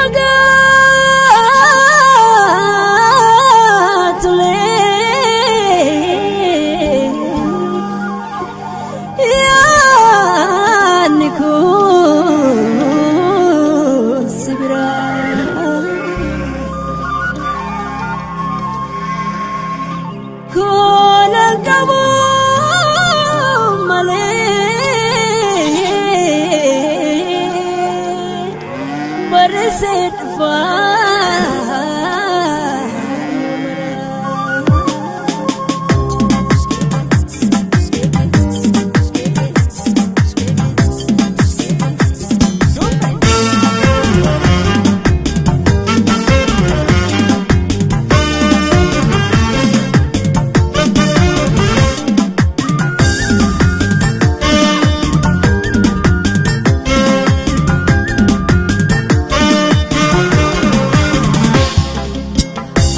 Fagaatulee yaadni kun si biraa. Kunan qabu malee barreessee dhufaa.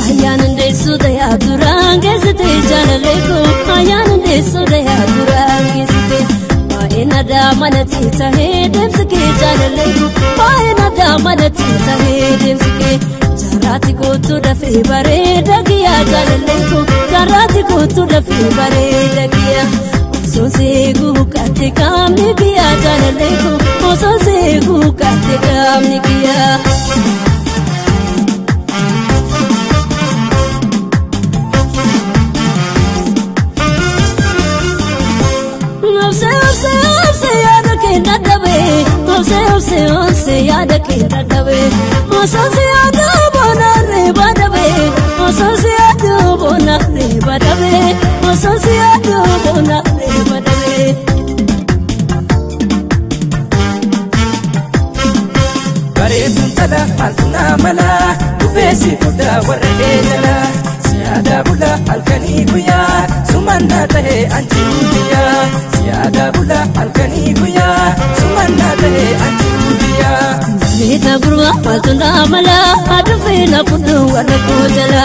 Ayyaana ndeessuu dayaa duraan geessite jaalallee koo ayyaana ndeessuu dayaa duraan geessite baay'een aadaa manatti tahee deemsi kee jaalallee koo baay'een aadaa manatti tahee deemsi kee jaarraatti kootu dafee bareeda kiyyaa jaalallee koo jaarraatti kootu dafee bareeda kiyyaa. Osoo seeguu kaate qaamni kiyyaa jaalallee koo osoo seeguu kaate qaamni kiyyaa. Obse obse obse yaada kee dadhabe obse obse obse yaada kee dadhabe osoo si yaada boona reeba dhabe osoo si yaada boona reeba dhabe osoo si yaada boona reeba dhabe. Bareeduun tala maaltu naa mala dhufeessi fudhaa warra eegala siyaadaa bula halkanii guyyaa sumannaa ta'ee anjiru biyyaa siyaadaa bula halkanii guyyaa sumannaa ta'ee anjiru biyyaa. Bareeda gurbaa maaltu naa mala adufee na fudhu warra koo jala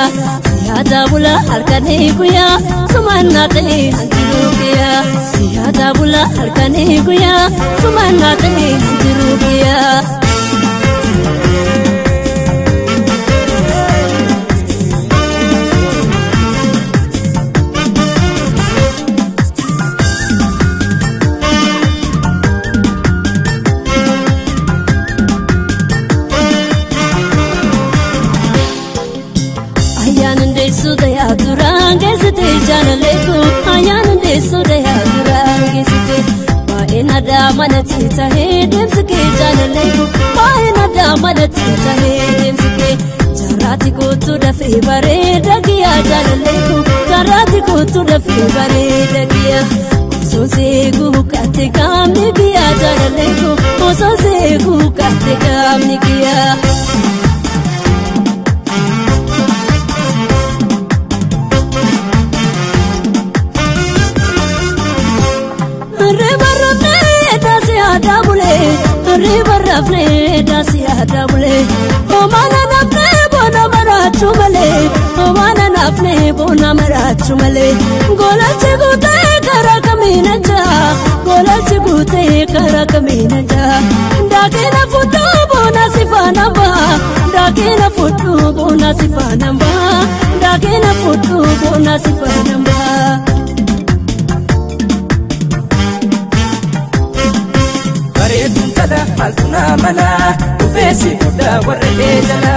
siyaadaa bula halkanii guyyaa sumannaa ta'ee anjiru biyyaa siyaadaa bula halkanii guyyaa sumannaa ta'ee anjiru biyyaa. Ayyaana ndeessuu dayaa duraan geessite jaalallee koo ayyaana ndeessuu dayaa duraan geessite baay'een aadaa manatti tahee deemsi kee jaalallee koo baay'een aadaa manatti tahee deemsi kee jaarraatti kootu dafee bareeda kiyyaa jaalallee koo jaarraatti kootu dafee bareeda kiyyaa. Osoo seeguu kaate qaamni kiyyaa jaalallee koo osoo seeguu kaate qaamni kiyyaa. Riba rafnee daasii aadaa bulee riba rafnee daasii aadaa bulee homaana nafnee boona maraachuu malee homaana nafnee boona maraachuu malee golalchi guutee karaa kamiin ajaa golalchi guutee karaa kamiin ajaa daakina fudduu boona sifaana ba'a daakina fudduu boona sifaana ba'a daakina fudduu boona sifaana ba'a. Bareeduun tala maaltu naa mala dhufeessi fudhaa warra eegala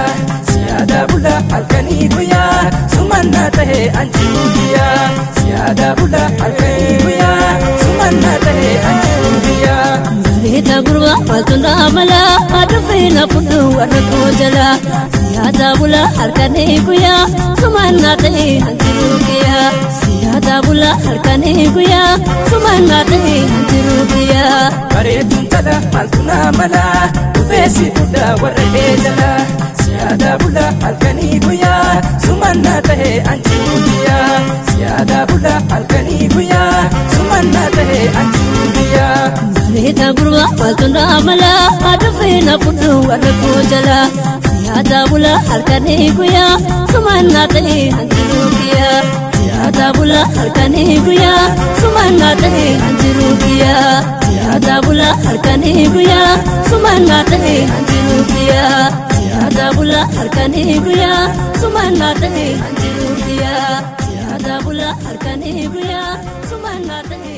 siyaadaa bula halkanii guyyaa sumannaa ta'ee anjiru biyyaa siyaadaa bula halkanii guyyaa sumannaa ta'ee anjiru biyyaa. Bareeda gurbaa maaltu naa mala adufee na fudhu warra koo jala siyaadaa bula halkanii guyyaa sumannaa ta'ee anjiru kiyyaa siyaadaa bula halkanii guyyaa sumannaa ta'ee anjiru kiyyaa. Bareeduun tala maaltu naa mala dhufeessi fudhaa warra eegala siyaadaa bula halkanii guyyaa sumannaa ta'ee anjiru biyyaa siyaadaa bula halkanii guyyaa sumannaa ta'ee anjiru biyyaa. Bareeda gurbaa maaltu naa mala adufee na fudhu warra koo jala siyaadaa bula halkanii guyyaa sumannaa ta'ee anjiru kiyyaa siyaadaa bula halkanii guyyaa sumannaa ta'ee anjiru kiyyaa siyaadaa bula halkanii guyyaa sumannaa ta'ee anjiru kiyyaa. Siyaadaa bula halkanii guyyaa sumannaa ta'e anjiru guyyaa. Siyaadaa bula halkanii guyyaa sumannaa ta'e.